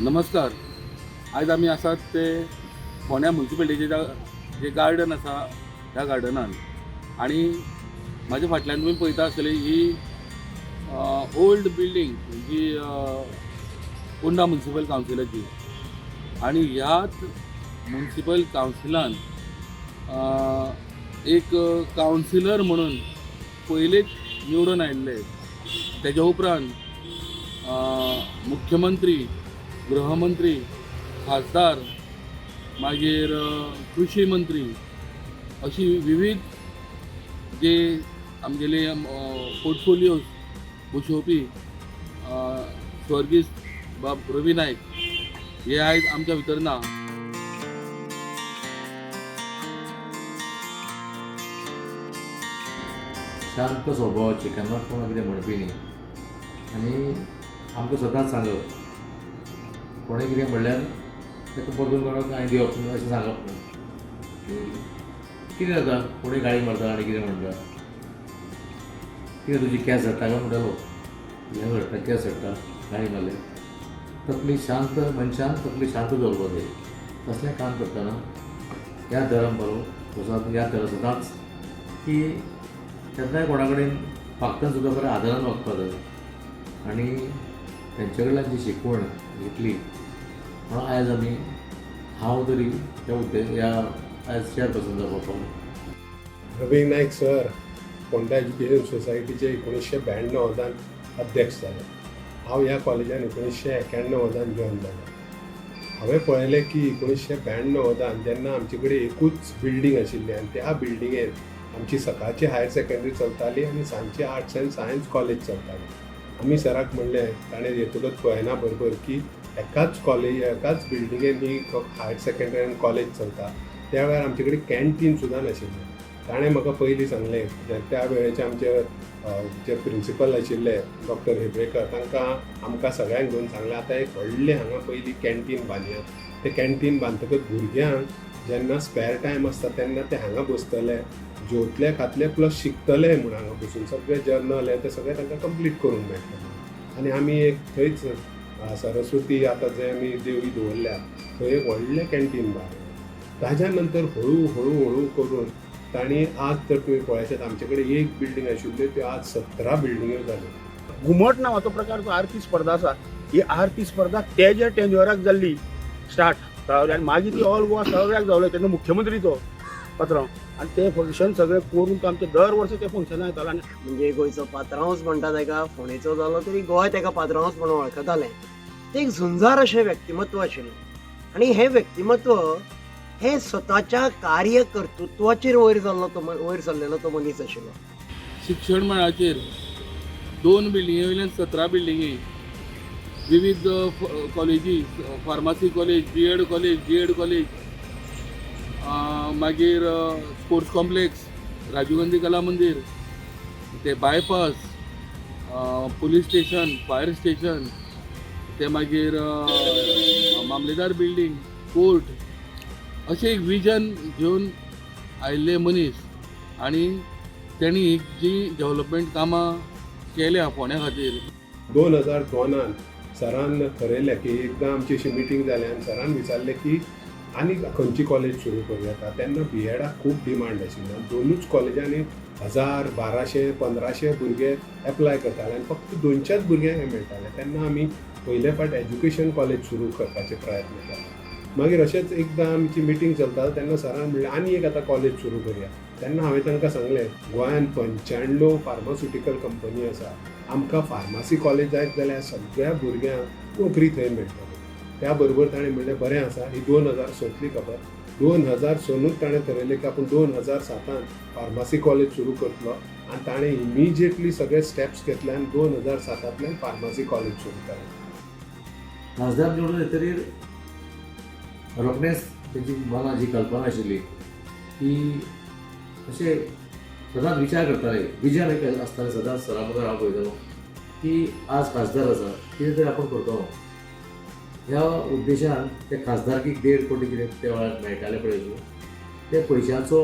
नमस्कार. आयज आमी आसात ते फोंड्या मुन्सिपालिटीच्या जे गार्डन आसा ह्या गार्डनान आनी म्हाज्या फाटल्यान तुमी पळयता आसतली ही ओल्ड बिल्डींग जी पोंडा मुन्सिपल कावन्सिलाची आनी ह्याच मुन्सिपल कावन्सिलान एक कावन्सिलर म्हणून पयलेच निवडून आयिल्ले. तेज्या उपरांत मुख्यमंत्री, गृहमंत्री, खासदार, मागीर कृषी मंत्री अशी विविध जे आमगेले पोर्टफोलियोज बसोवपी स्वर्गीस्त बाब रवी नायक हे आयज आमच्या भितर ना. शांत स्वभावाची, केन्नाच कोणाक कितें म्हणपी न्ही आनी आमकां सदांच सांगप, कोणें कितें म्हणल्यार ताका परतून कोणाक कांय दिवप ना अशें सांगप न्ही. की कितें जाता, कोणूय गाळी मारता आनी कितें म्हणटा, कितें तुजी केंस झडटा काय म्हणटालो, हें घडटा, केंस झडटा, गाळी मारले. तकली शांत, मनशान तकली शांत दवरपाक जाय कसलें काम करतना. याद धरा बरो, याद धरा सदांच की केन्नाय कोणा कडेन वागतना सुद्दां बरें आदरान वागपाक जाय आनी तेंचे कडल्यान जी शिकवण घेतली म्हणून आयज आमी, हांव तरी ह्या हुद्दे ह्या आयज चेअरपर्सन जावपाक पावलो. रवी नायक सर फोंडा एज्युकेशन सोसायटीचे 1992 अध्यक्ष जाले. हांव ह्या कॉलेजान 1991 जॉयन जालो. हांवें पळयलें की 1992 जेन्ना आमचे कडेन एकूच बिल्डींग आशिल्ली आनी त्या बिल्डिंगेन आमची सकाळची हायर सेकंडरी चलताली आनी सांजची आर्ट्स अँड सायन्स कॉलेज चलताली. आमी सराक म्हणलें, ताणें येतकच पळयना बरोबर की एकाच कॉलेज, एकाच बिल्डिंगेन ही हायर सेकंडरी आनी कॉलेज चलता. त्या वेळार आमचे कडेन कॅन्टीन सुद्दां नाशिल्लें. ताणें म्हाका पयलीं सांगलें, त्या वेळेचे आमचे जे प्रिंसिपल आशिल्ले डॉक्टर हेब्रेकर, तांकां आमकां सगळ्यांक घेवन सांगलें, आतां एक व्हडलें हांगा पयलीं कॅन्टीन बांदया. तें कॅन्टीन बांदतकच भुरग्यांक जेन्ना स्पेर टायम आसता तेन्ना ते हांगा बसतले, जेवतले, खातले, प्लस शिकतले म्हूण हांगा बसून सगळे जर्नल हें तें सगळें तांकां कंप्लीट करूंक मेळटलें. आनी आमी एक थंयच सरस्वती आतां जंय आमी देवी दवरल्या थंय एक व्हडलें कॅन्टीन बांदलें. ताज्या नंतर हळू हळू हळू करून तांणी आज तर तुमी पळयशात, आमचे कडेन एक बिल्डींग आशिल्ल्यो त्यो आज 17 बिल्डिंग्यो जाल्यो. घुमट नांवाचो प्रकार जो आरती स्पर्धा आसा, ही आरती स्पर्धा तेज्या टेन्युअराक जाल्ली स्टार्ट तळावली आनी मागीर ती ऑल गोवा सगळ्याक जावले. तेन्ना मुख्यमंत्री तो पात्रांव आनी तें फंक्शन सगळें करून तो आमचें दर वर्सा तें फंक्शनाक येतालो आनी म्हणजे गोंयचो पात्रांवच म्हणटा ताका, फोंडेचो जालो तरी गोंय ताका पात्रांवच म्हणून वळखतालें. तें एक झुंजार अशें व्यक्तिमत्व आशिल्लें आनी हें व्यक्तिमत्व हें स्वताच्या कार्यकर्तृत्वाचेर वयर जाल्लो तो वयर सरलेलो तो मनीस आशिल्लो. शिक्षण मळाचेर दोन बिल्डिंगे वयल्यान 17 बिल्डिंगी, विविध कॉलेजी, pharmacy college, B Ed college, D Ed college, मागीर स्पोर्ट्स कॉम्प्लेक्स, राजीव गांधी कला मंदीर, ते bypass, police station, fire station, ते मागीर मामलेदार बिल्डींग, कोर्ट, अशें एक विजन घेवन आयिल्ले मनीस आनी तेणी जी डेवलपमेंट कामां केल्या फोंड्या खातीर. 2002 सरान थरयलें की एकदां आमची अशी मिटींग जाली आनी सरान विचारलें की आनी खंयची कॉलेज सुरू करूं येता. तेन्ना बी एडाक खूब डिमांड आशिल्ली आनी दोनूच कॉलेजांनी 1000, 1200, 1500 भुरगे एप्लाय करताले आनी फक्त दोनशेच भुरग्यांक हें मेळटालें. तेन्ना आमी पयले फावट एज्युकेशन कॉलेज सुरू करपाचे प्रयत्न केले. मागीर अशेंच एकदां आमची मिटींग चलता तेन्ना सरान म्हणलें, आनी एक आतां कॉलेज सुरू करया. तेन्ना हांवें तांकां सांगलें, गोंयांत 95 फार्मास्युटिकल कंपनी आसा, आमकां फार्मासी कॉलेज जायत जाल्यार सगळ्या भुरग्यांक नोकरी थंय मेळटली. त्या बरोबर ताणें म्हणलें, बरें आसा. ही 2006तली खबर. 2006नूच ताणें थरयलें की आपूण 2007 फार्मासी कॉलेज सुरू करतलो आनी ताणें इमिजिएटली सगळे स्टेप्स घेतले आनी 2007तल्यान फार्मासी कॉलेज सुरू केलें. खासदार निवडून येतकीर रोखडेंच तेजी मनां जी कल्पना आशिल्ली की अशें सदांच विचार करताले, विजन एक आसतालें सदांच. सरा मुखार हांव पळयतालो की आज खासदार आसा, कितें तरी आपूण करतलो ह्या उद्देशान. ते खासदारकीक 1.5 कोटी कितें त्या वेळार मेळटाले पळय, ते पयशांचो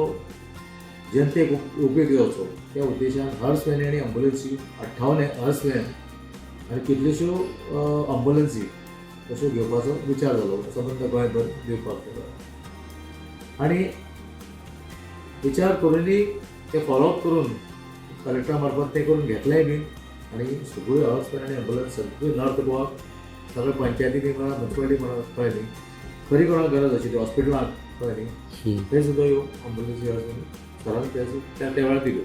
जनतेक उपयोग जावचो त्या उद्देशान हर्स व्हॅन आनी अम्बुलन्सी, 58 हर्स व्हॅन आनी कितल्योश्यो अम्बुलन्सी. तश्यो घेवपाचो विचार जालो सबंद गोंयभर दिवपाक ताका. आनी विचार करूनय ते फॉलोअप करून कलेक्टरा मार्फत ते करून घेतलेय बीन आनी सगळ्यो हॉस्पिटल आनी एम्बुलन्स सगळ्यो नॉर्थ गोवा सगळ्यो पंचायतीनी म्हणा, मुन्सिपालिटी म्हणा, कळ्ळें न्ही, खरी कोणाक गरज आशिल्ली हॉस्पिटलांत, कळ्ळें न्ही, थंय सुद्दां ह्यो एम्बुलन्सी सरान त्या त्या वेळार दिल्यो.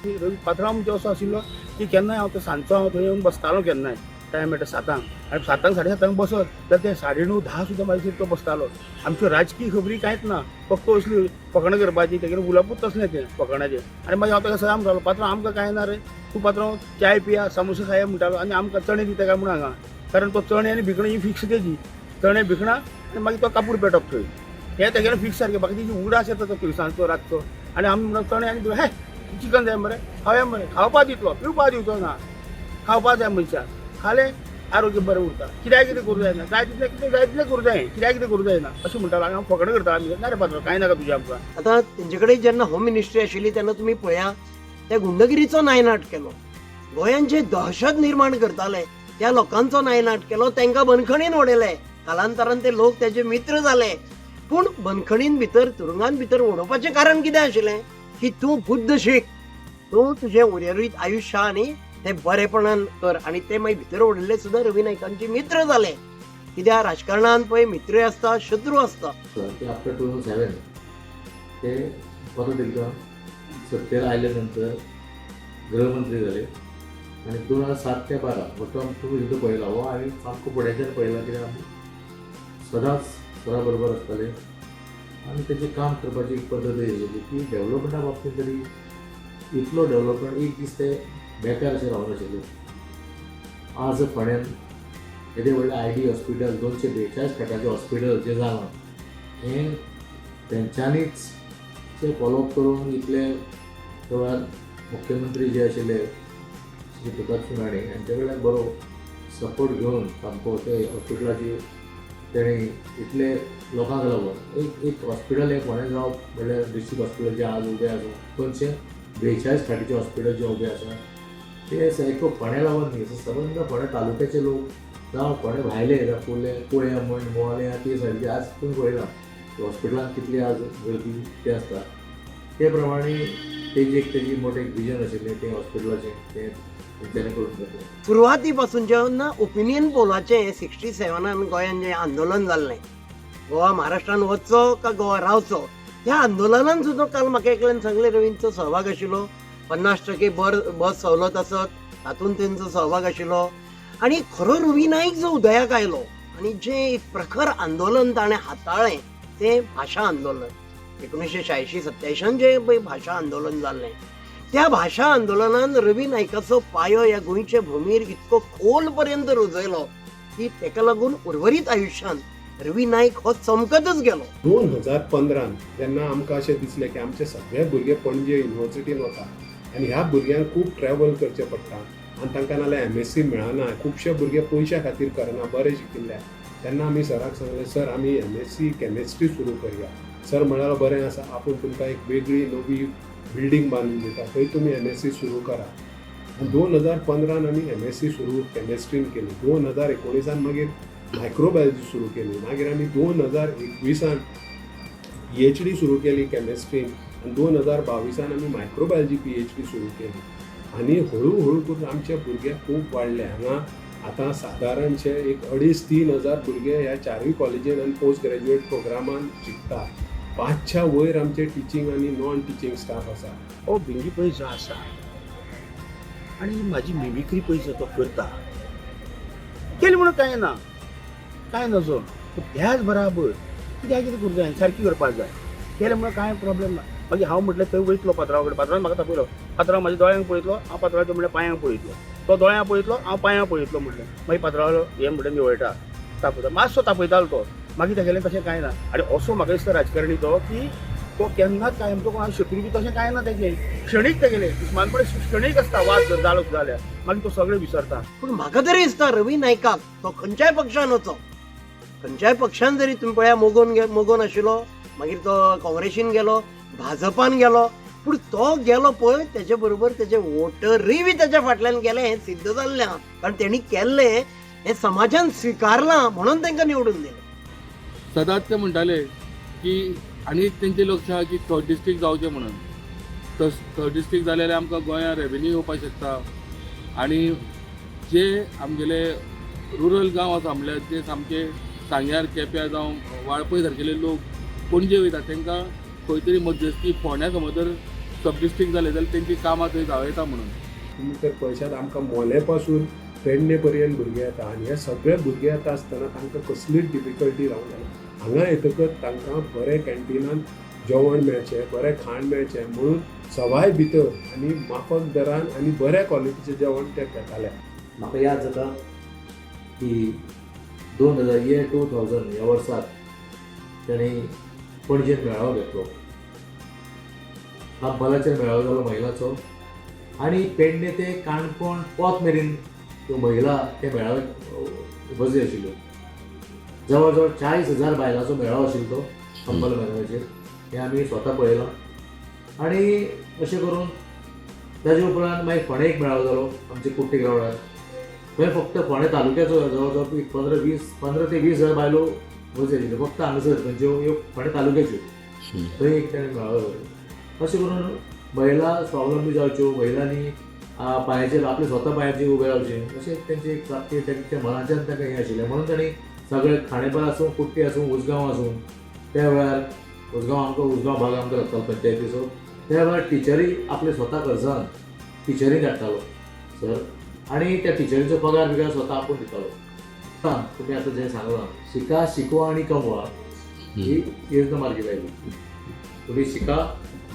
रवी पात्रांव म्हणजे असो आशिल्लो की केन्नाय हांव तो सांजचो हांव थंय येवन बसतालो, केन्नाय टायम मेळटा 7 आनी 7 साडेसातांक बसत जाल्यार ते 9:30 10 सुद्दां म्हाजे तो बसतालो. आमच्यो राजकीय खबरी कांयच ना, फक्त असली फकाणां करपाची, तेगेलें उलोवपूच तसलें तें फकाणाचें. आनी मागीर हांव ताका सदां म्हणटालो, पात्रांव आमकां कांय ना रे, तूं पात्रांव चाय पिया, सामोसा खाया म्हणटालो आनी आमकां चणे दिता काय म्हूण हांगा, कारण तो चणे आनी भिकणां ही फिक्स तेजी, चणे भिकणां आनी मागीर तो कापूर पेटप थंय, हें तेगेलें फिक्स सारकें. बाकी तेजी उगडास येता तो तिळसांजचो रातचो. आनी आमी म्हणटा चणे आनी हे चिकन जाय मरे, खावया मरे, खावपा दितलो, पिवपा दिवचो ना, खावपा जाय मनशाक, खालें आरोग्य बरें उरता, कित्याक कितें करूं जायना, जाय तितलें कितें जाय तितलें करूं जाय, कित्याक कितें करूं जायना अशें म्हणटालो. आनी हांव फकाणां करता आमी, ना रे पात्रांव कांय नाका तुजें आमकां. आतां तेंचे कडेन जेन्ना होम मिनिस्ट्री आशिल्ली तेन्ना तुमी पळया त्या गुंडगिरीचो नायनाट केलो, गोंयांत जे दहशत निर्माण करताले त्या लोकांचो नायनाट केलो, तांकां बंदखणीन उडयले, कालांतरान ते लोक तेजे मित्र जाले. पूण बंदखणीन भितर तुरुंगान भितर उडोवपाचें कारण कितें आशिल्लें की तूं बुद्द शीक, तूं तुजें उर्वरीत आयुश्य आनी तें बरेपणान कर. आनी ते मागीर भितर उडयल्ले सुद्दां रवी नायकांचे मित्र जाले. कित्याक राजकारणान पळय मित्रूय आसता, शत्रू आसता. ते आफ्टर 2007 ते परत एकदा सत्तेर आयले नंतर गृहमंत्री जाले आनी 2007 ते 12 हो टर्म तुमी सुद्दां पळयला, हो हांवें सामको फुड्याच्यान पळयला, कित्याक आमी सदांच सरा बरोबर आसताले आनी तेजें काम करपाची एक पद्दत आशिल्ली की डेवलपमेंटा बाबतींत तरी इतलो डेवलपमेंट एक दीस ते बेकार अशें रावनाशिल्ले. आज फोंड्यान येदें व्हडलें आयडी हॉस्पिटल 242 खाटाचें हॉस्पिटल जें जालां हें तेंच्यांनीच तें फॉलोअप करून इतले त्या वेळार मुख्यमंत्री जे आशिल्ले श्री प्रताप राणे हांचे कडल्यान बरो सपोर्ट घेवन सामको ते हॉस्पिटलाची तेणी इतले लोकांक लागून एक एक हॉस्पिटल हें फोंड्यां जावप म्हणल्यार डिस्ट्रिक्ट हॉस्पिटल जें आज उबें आसा 242 खाटीचें हॉस्पिटल जें उबें आसा तें सारको फोंड्या लागून न्ही, सबंद फोंड्या तालुक्याचे लोक जावं फोंड्या भायले जावं कुर्ले कुळ्या म्हण मोवाले ते सायडीचे आज तुमी पळयलां हॉस्पिटलांत कितली आज गर्दी तें आसता. ते प्रमाणे तेजी एक तेजी मोठें एक विजन आशिल्लें तें हॉस्पिटलाचें तें तेंच्यांनी करून घेतलें. सुरवाती पासून जेन्ना ओपिनियन पोलाचें 67 गोंयांत जें आंदोलन जाल्लें, गोवा महाराष्ट्रान वचचो का गोवा रावचो, ह्या आंदोलनान सुद्दां काल म्हाका एकल्यान सांगलें रवींचो सहभाग आशिल्लो, 50% बस सवलत आसत तातूंत तेंचो सहभाग आशिल्लो. आनी खरो रवी नायक जो उदयाक आयलो आनी जें एक प्रखर आंदोलन ताणें हाताळ्ळें तें भाशा आंदोलन. 1986 87 जें पळय भाशा आंदोलन जाल्लें त्या भाशा आंदोलनान रवी नायकाचो पायो ह्या गोंयचे भुमीर इतको खोल पर्यंत रुजयलो की तेका लागून उर्वरीत आयुश्यांत रवी नायक हो चमकतच गेलो. 2015 जेन्ना आमकां अशें दिसलें की आमचे सगळे भुरगे पणजे युनिवर्सिटीन वता आनी ह्या भुरग्यांक खूब ट्रॅवल करचें पडटा आनी तांकां नाल्यार एमएससी मेळना, खुबशे भुरगे पयशां खातीर करना बरें शिकिल्ले, तेन्ना आमी सराक सांगलें, सर आमी एमएससी केमिस्ट्री सुरू करया. सर म्हणालो बरें आसा, आपूण तुमकां एक वेगळी नवी बिल्डींग बांदून दिता, थंय तुमी एमएससी सुरू करा. आनी 2015 आमी एमएससी सुरू केमिस्ट्रीन केली. 2019 मागीर मायक्रोबायोलॉजी सुरू केली. मागीर आमी 2021 पीएचडी सुरू केली केमिस्ट्रीन आनी 2022 आमी मायक्रोबायोलॉजी पीएचडी सुरू केली. आनी हळू हळू करून आमचे भुरगे खूब वाडले. हांगा आतां सादारणशे एक 2.5-3 हजार भुरगे ह्या चारूय कॉलेजीन आनी पोस्ट ग्रॅज्युएट प्रोग्रामान शिकता. 500 वयर आमचे टिचींग आनी नॉन टिचींग स्टाफ आसा. हो भिंगी पळय जो आसा आनी म्हाजी मिमिक्री पळय जो तो करता केली म्हणून कांय ना, कांय नजो, पूण त्याच बराबर कित्याक कितें करूं जाय सारकी करपाक जाय, केलें म्हणून कांय प्रॉब्लेम ना. मागीर हांव म्हटलें थंय वयतलो पात्रांव कडेन, पात्रांवान म्हाका तापयलो, पात्रांव म्हाज्या दोळ्यांक पळयतलो, हांव पात्रांवाच्या म्हणल्यार पांयांक पळयतलो, तो दोळ्यांक पळयतलो, हांव पांयांक पळयतलो म्हटलें. मागीर पात्रांवालो हें म्हटलें निवळटा तापयता, मातसो तापयतालो तो, मागीर तेगेलें तशें कांय ना. आनी असो म्हाका दिसता राजकारणी तो की तो केन्नाच कांय तो कोणाक शत्रू बी तशें कांय ना, तेजें क्षणीक तेगेलें दुस्मानपण क्षणीक आसता, वाद जर जालो जाल्यार मागीर तो सगळें विसरता. पूण म्हाका तरी दिसता रवी नायकाक तो खंयच्याय पक्षान वचो, खंयच्याय पक्षान जरी तुमी पळया मोगोन आशिल्लो, मागीर तो काँग्रेसीन गेलो, भाजपान गेलो, पूण तो गेलो पळय तेजे बरोबर तेजे वोटरूय बी तेज्या फाटल्यान गेले हें सिद्ध जाल्लें आहा. कारण तेणी केल्लें हें समाजान स्विकारलां म्हणून तांकां निवडून दिलें. सदांच ते म्हणटाले की आनी तेंचें लक्ष आहा की थर्ड डिस्ट्रिक्ट जावचें म्हणून. थर्ड डिस्ट्रिक्ट जालें जाल्यार आमकां गोंयांत रेवेन्यू येवपाक शकता आनी जे आमगेले रुरल गांव आसा, म्हणल्यार जे सामके सांग्यार, केप्यां जावं वाळपय सारकेले लोक पणजे वयता, तांकां खंय तरी मध्यस्थी फोंड्या समज जर सब डिस्ट्रिक्ट जालें जाल्यार तेंची कामां थंय जावं येता म्हणून. तुमी तर पळयशात, आमकां मोले पासून पेडणे पर्यंत भुरगे येता आनी हे सगळे भुरगे येता आसतना तांकां कसलीच डिफिकल्टी रावंक जायना. हांगा येतकच तांकां बरें कॅन्टिनान जेवण मेळचें, बरें खाण मेळचें म्हणून सवाय भितर आनी माफक दरान आनी बऱ्या क्वॉलिटीचें जेवण ते घेताले. म्हाका याद जाता की 2000, इयर 2000 ह्या वर्साक ताणें पणजेन मेळावो घेतलो. हंबलाचेर मेळावो जालो महिलाचो आनी पेडणे ते काणकोण पोत मेरेन त्यो महिला त्या मेळाव्याक उपस्थित आशिल्ल्यो. जवळ जवळ 40,000 बायलांचो मेळावो आशिल्लो तो हंबल मैदानाचेर. हें आमी स्वता पळयलां. आनी अशें करून ताजे उपरांत मागीर फोंडें एक मेळावो जालो आमचे कुट्टी ग्रावंडार. थंय फक्त फोंडें तालुक्याचो जवळ जवळ 15 ते 20 हजार बायलो उपस्थित आशिल्ल्यो, फक्त हांगासर खंयच्यो ह्यो फोंडें तालुक्याच्यो. थंय एक ताणें मेळावो जालो. अशें करून महिला स्वावलंबी जावच्यो, महिलांनी पांयाचेर आपल्या स्वता पांयाचेर उबें रावचें, अशें तेंची एक प्राप्ती तेंच्या मनाच्यान तांकां हें आशिल्लें. म्हणून तांणी सगळे खांडेपार आसूं, कुट्टी आसूं, उजगांव आसूं, त्या वेळार उजगांव आमकां उजगांव भाग आमकां लागतालो पंचायतीचो. त्या वेळार टिचरी आपले स्वता खर्चान टिचरी धाडटालो सर, आनी त्या टिचरीचो पगार बिगार स्वता आपूण दितालो. तुमी आतां जें सांगलां, शिका, शिकवा आनी कमवा ही योजना मार्गी लायली. तुमी शिका,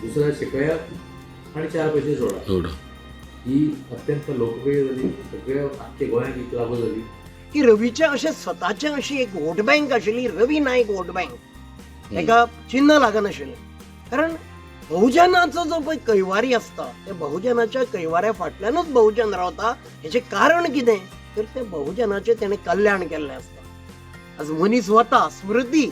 दुसऱ्या शिकयात आनी 4 पयशे जोडा. ही अत्यंत लोकप्रिय जाली, सगळ्या आख्खे गोंयांत ही लागू जाली. की रवीचें अशें स्वताचें अशी एक वोट बँक आशिल्ली, रवी नायक वोट बँक, ताका चिन्ह लागनाशिल्लें. कारण बहुजनाचो जो पळय कैवारी आसता, त्या बहुजनाच्या कैवाऱ्या फाटल्यानूच बहुजन रावता. हेचें कारण कितें तर त्या बहुजनाचें तेणें कल्याण केल्लें आसता. आज मनीस वता, स्मृती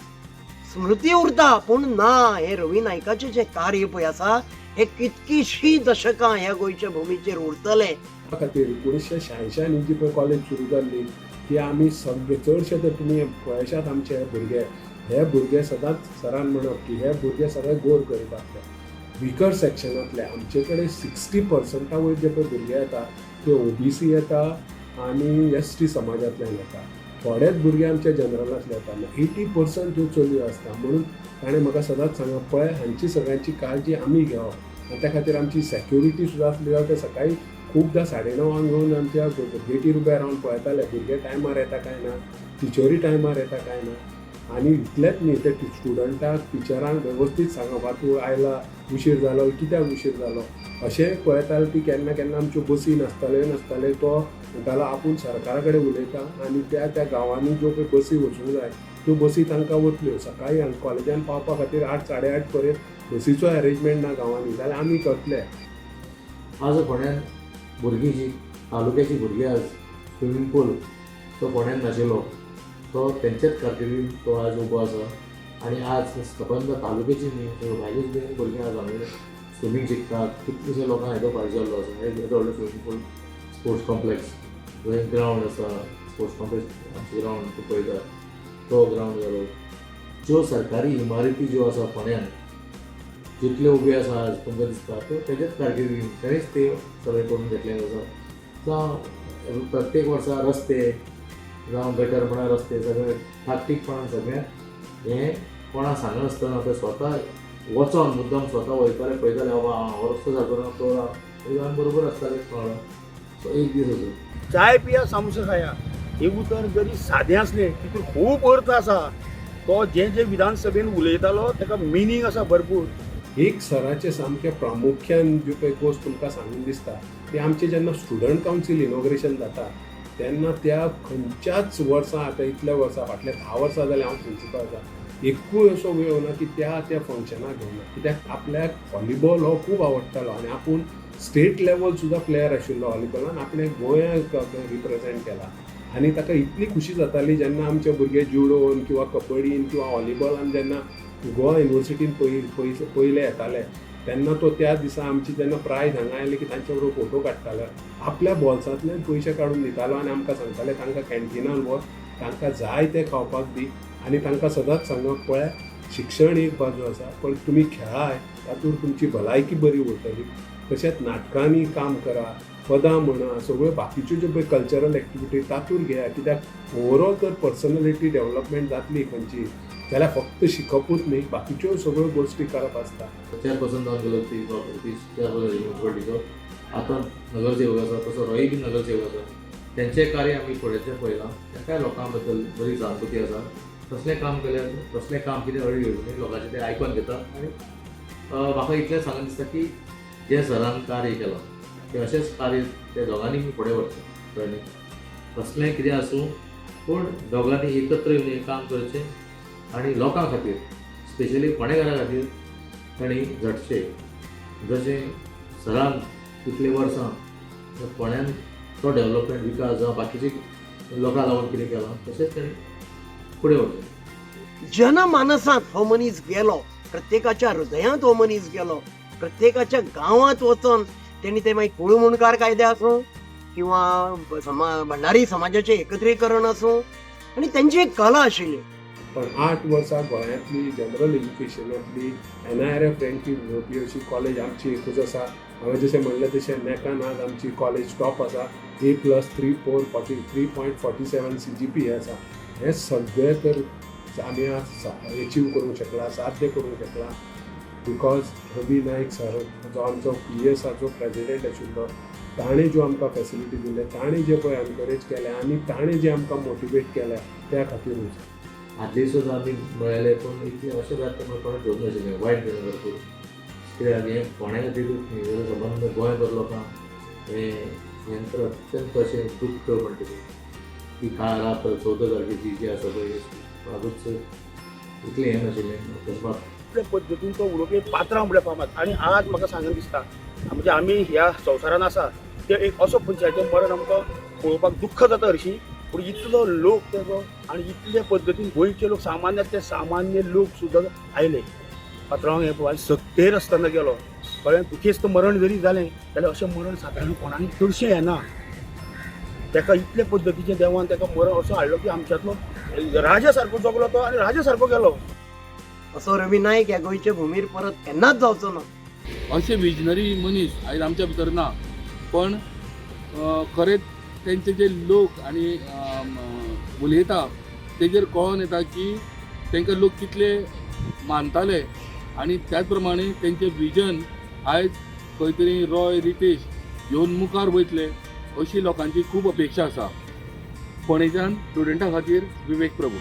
स्मृती उरता, पूण ना, हें रवी नायकाचें जें कार्य पळय आसा हें कितकीशीं दशकां ह्या गोंयच्या भुमीचेर उरतलें. त्या खातीर 1986 जी पळय कॉलेज सुरू जाल्ली ती आमी सगळे चडशे, तर तुमी पळयशात आमचे हे भुरगे, हे भुरगे सदांच सरान म्हणप की हे भुरगे सगळे गोर गरिबांतले, विकर सेक्शनांतले. आमचे कडेन 60% वयर जे पळय भुरगे येता ते ओबीसी येता आनी एस टी समाजांतल्यान येता. थोडेच भुरगे आमच्या जनरलांतले येता. 80% ह्यो चलयो आसता. म्हणून ताणें म्हाका सदांच सांगप, पळय हांची सगळ्यांची काळजी आमी घेवप. आनी त्या खातीर आमची सॅक्युरिटी सुद्दां आसली जाल्यार ते सकाळी खुबदां 9:30 येवन आमच्या गेटीर उबे रावन पळयताले, भुरगे टायमार येता काय ना, टिचरी टायमार येता काय ना. आनी इतलेंच न्ही, ते स्टुडंटाक टिचरांक वेवस्थीत सांगप, आतां तूं आयला उशीर जालो, कित्याक उशीर जालो अशें पळयताले. ती केन्ना केन्ना आमच्यो बसी नासताल्यो नासताल्यो, तो म्हणटालो आपूण सरकारा कडेन उलयता आनी त्या त्या गांवांनी ज्यो पळय बसी वचूंक जाय त्यो बसी तांकां वतल्यो. सकाळीं हांगा कॉलेजान पावपा खातीर 8, 8:30 पर्यंत बसीचो एरेंजमेंट ना गांवांनी जाल्यार आमी करतले. आज फोंड्यान भुरगीं जी तालुक्याची भुरगीं आज स्विमींग पूल तो फोंड्यान नाशिल्लो तो तेंच्याच कारकिर्दीन तो आज उबो आसा. आनी आज सबंद तालुक्याची न्ही तर भायले सुद्दां भुरगीं आज हांगा स्विमींग शिकतात. कितलेशे लोकांक हेजो फायदो जाल्लो आसा. एक येदो व्हडलो स्विमींग पूल, स्पोर्ट्स कॉम्प्लेक्स, थंय ग्रावंड आसा, स्पोर्ट्स कॉम्प्लेक्स आमचो ग्रावंड तूं पळयता तो ग्रावंड जालो. ज्यो सरकारी इमारती ज्यो आसा फोंड्यान जितल्यो उब्यो आसा आज तुमकां दिसता त्यो तेज्याच कारकिर्दीन ताणेंच त्यो सगळें करून घेतलेलें आसा. जावं प्रत्येक वर्सा रस्ते, जावं गटर म्हणा, रस्ते सगळे ठाकठीकपणान सगळें हें कोणाक सांगनासतना ते स्वता वचोन मुद्दम स्वता वयताले, पळयताले, बाबा हो रस्तो सारको ना तो ना, आमी बरोबर आसताले वांगडा. सो एक दीस असो चाय पिया सामोसा खाया हे उतर जरी सादें आसलें तितून खूब अर्थ आसा. तो जें जें विधानसभेन उलयतालो ताका मिनींग आसा भरपूर. एक सराचें सामकें प्रामुख्यान ज्यो पळय गोश्ट तुमकां सांगून दिसता ती आमचें जेन्ना स्टुडंट कावन्सील इनॉग्रेशन जाता तेन्ना त्या खंयच्याच वर्सा, आतां इतल्या वर्सां फाटल्या 10 वर्सां जाल्यार हांव प्रिंसिपल आसा, एकूय असो वेळ ना की त्या त्या फंक्शनाक घेवना. कित्याक आपल्याक व्हॉलीबॉल हो खूब आवडटालो आनी आपूण स्टेट लेवल सुद्दां प्लेयर आशिल्लो व्हॉलीबॉलान, आपणें गोंयाक रिप्रेजेंट केला. आनी ताका इतली खुशी जाताली जेन्ना आमचे भुरगे जुडोन किंवा कबड्डीन किंवा व्हॉलीबॉलान जेन्ना गोवा युनिवर्सिटीन पयले येताले तेन्ना तो त्या दिसा आमची जेन्ना प्रायज हांगा आयली की तांचे बरोबर फोटो काडटालो, आपल्या बोल्सांतल्यान पयशे काडून दितालो आनी आमकां सांगताले तांकां कॅन्टिनान वच, तांकां जाय तें खावपाक दी. आनी तांकां सदांच सांगप, पळय शिक्षण एक बाजू आसा पण तुमी खेळाय, तातूंत तुमची भलायकी बरी उरतली. तशेंच नाटकांनी काम करा, पदां म्हणा, सगळ्यो बाकीच्यो ज्यो पळय कल्चरल एक्टिविटी तातूंत घेया. कित्याक ओवरऑल जर पर्सनॅलिटी डेवलपमेंट जातली खंयची जाल्यार फक्त शिकपूच न्ही, बाकीच्यो सगळ्यो गोश्टी करप आसता. चेअरपर्सन जावन गेलो ती चेअरपर्सन म्युनिसिपालिटीचो, आतां नगरसेवक आसा, तसो रोय बी नगरसेवक आसा. तेंचें कार्य आमी फुडेंचें पळयलां, तांकांय लोकां बद्दल बरी सहानुभूती आसा. तसलें काम केल्यार तसलें काम कितें अडी येवजणी लोकांचें तें आयकोन घेता. आनी म्हाका इतलें सांगन दिसता की जें सरान कार्य केलां तें अशेंच कार्य ते दोगांनी बी फुडें व्हरचें, कळ्ळें न्ही? कसलेंय कितें आसूं पूण दोगांनी एकत्र येवन हें काम करचें आनी लोकां खातीर, स्पेशली फोंडेकारां खातीर तांणी झटचें. जशें सरान इतलीं वर्सां फोंड्यान तो डेवलपमेंट विकास जावं बाकीचे लोकां लागून कितें केलां तशेंच ताणें फुडें व्हरचें. जनमानसांत हो मनीस गेलो, प्रत्येकाच्या हृदयांत हो मनीस गेलो, प्रत्येकाच्या गांवांत वचोन तेणी ते मागीर कुळू मुणकार कायदे आसूं किंवा भंडारी समाजाचें एकत्रीकरण आसूं, आनी तेंची एक कला आशिल्ली. पण 8 वर्सां गोंयांतली जनरल एज्युकेशनांतली NIRF ranking घेवपी अशी कॉलेज आमची एकूच आसा. हांवें जशें म्हणलें तशें नॅकान आज आमची कॉलेज टॉप आसा, A plus 3.47 CGPA आसा. हें सगळें तर आमी आज एचीव करूंक शकला, साध्य करूंक शकला because Ravi Naik sir जो आमचो PSRचो प्रेजिडेंट आशिल्लो, ताणें ज्यो आमकां फेसिलिटी दिल्यो, ताणें जें पळय एनकरेज केलें आनी ताणें जें आमकां मोटिवेट केलें त्या खातीरूच. आदले सुद्दां आमी मेळ्ळे पूण इतलें अशें जाता म्हण कोणें धरूंक नाशिल्लें, वायट घेवन भरपूर. कित्याक हें फोंड्या खातीरूच न्ही जाल्यार संबंद गोंयभर लोकांक हें हें तर अत्यंत अशें दुख्ख म्हणटा तें की काल रात 14 तारखेची जी आसा पळय कोणाकूच इतलें हें नाशिल्लें अकस्मात. इतले पद्दतीन तो उलोवपी पात्रांव म्हळ्यार फामाद. आनी आज म्हाका सांगन दिसता म्हणजे आमी ह्या संवसारान आसा ते एक असो मनशाचें मरण आमकां पळोवपाक दुख्ख जाता हरशीं, पूण इतलो लोक तेजो आनी इतले पद्दतीन गोंयचे लोक सामान्य ते सामान्य लोक सुद्दां आयले पात्रांव हें पळय सत्तेर आसतना गेलो, कळ्ळें? दुखेस्त मरण जरी जालें जाल्यार अशें मरण सादारण कोणाक चडशें येना. तेका इतले पद्दतीचें देवान तेका मरण असो हाडलो की आमच्यांतलो राजा सारको जगलो तो आनी राजा सारको गेलो. असो रवी नायक ह्या गोंयच्या भुमीर परत केन्नाच जावचो ना. अशे विजनरी मनीस आयज आमच्या भितर ना, पण खरेंच तेंचे जे लोक आनी उलयता तेजेर कळोन येता की तांकां लोक कितले मानताले आनी त्याच प्रमाणे तेंचें विजन आयज खंय तरी रॉय रितेश घेवन मुखार वयतले अशी लोकांची खूब अपेक्षा आसा. फोंडेच्यान स्टुडंटा खातीर विवेक प्रभू.